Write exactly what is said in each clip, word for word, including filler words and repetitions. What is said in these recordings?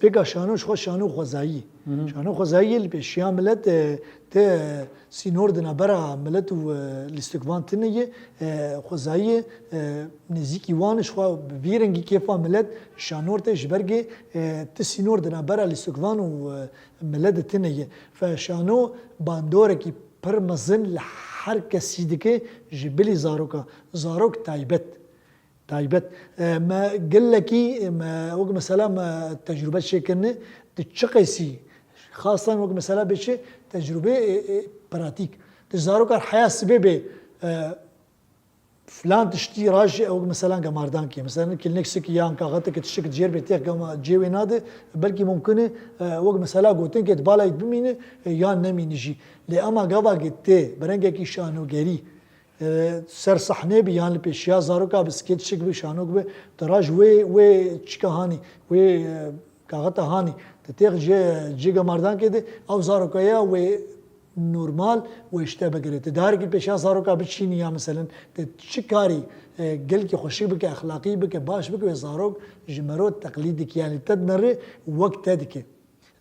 Pêka şano ji xwe şano xwezayî. Şano xwezayî yê li pêşiya milet, e, te sînor di navbera milet û, e, lîstikvan tune ye, e, xwezayî ye, e, nêzîkî wan ji xwe bi vî rengî kêfa milet şanor tê ji ber gê, e, ti sînor di navbera lîstikvan û, e, milet de tune ye. Fe şano bandorekî pir mezin li her kesî dike ji bilî zaroka. Zarok taybet. Taybet. E, me gelekî, me wek mesela me tecrube çêkirine, di çi qeysî, xasan wek mesela bê çi tecrube, e, e, pratîk. Di zarokar heya sibê bê, e, filan tiştî raj, e, wek mesela gemardan kê. Mesela kilinek sikî yan kaxeteke tiştek cêr bê têx gama cê wê nade, belkî mumkin e, e, wek mesela gotin kê di balayî bimîne, e, yan nemîne jî. Lê ema gava tê bi rengekî şanogerî, e, ser sahnê bi yan li pêşiya zaroka bi skêt şik bi şanok bi, tu raj wê, wê çika hanî, wê, e, kaxeta hanî, tu têx cê, cê gemardankê de, ew zaroka ya wê normal wê ji te bigire. Tu darekî pêşiya zaroka biçînî ya meselen, tu çi karî, e, gelkî xweşik bike, exlaqî bike, baş bike, wê zarok ji mero teqlîd dike. Yanî te dinere wek te dike.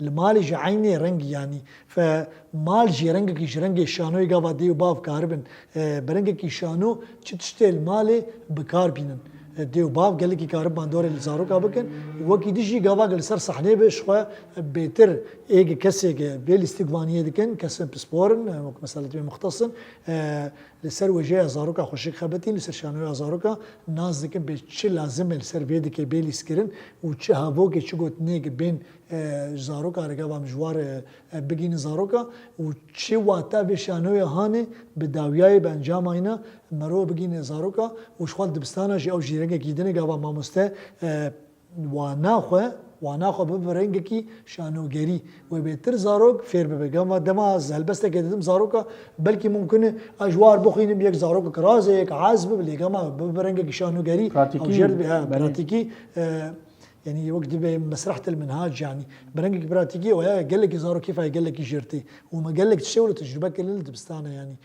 Li malê jî eynê rengî yanî. Fe mal jî rengekî ji rengê şanoyê gava dê û bav karibin, e, bi rengekî şano çi tiştê li malê bi kar bînin. E, dê û bav gelekî karibin bandorê li zaroka bikin. Wekî dî jî gava li ser sahneyê be ji xwe bêtir êge kesêge vê lîstikvaniyê dikin, kesên pispor in, e, wek mesela divê muxtes in, e, li ser wêjeya zaroka xweşik xebitîn, li ser şanoya zaroka nas dikin bê çi lazim e li ser vê dike bê lîskirin û çi havokê çi gotinêke bên e, ji zaroka re gava em ji war, e, e, bigihînin zaroka û çi wata vê şanoyê hanê bi dawiyayê bi encama îna mero bigihîne zaroka û ji xwe li dibistana jî ew jî rengekî din e gava mamoste, e, wana xwe, wana xwe bibe rengekî şanogerî wê bêtir zarok fêr bibe. Gava dema ez helbestekê didim zaroka belkî mumkin e ez ji war bixwînim yek zarokek razê, yek ez bibe lê gama bibe rengekî şanogerî Pratîkî, ew jêr dibe, he, belê. Pratîkî, e, Yanî wek dibe mesrehtel minhac yanî. Bi rengekî pratîkî ew ya gelekî zarok kêfa gelekî jêr tê. Û me gelek tiştê wilo tecrube kirine li dibistana yanî.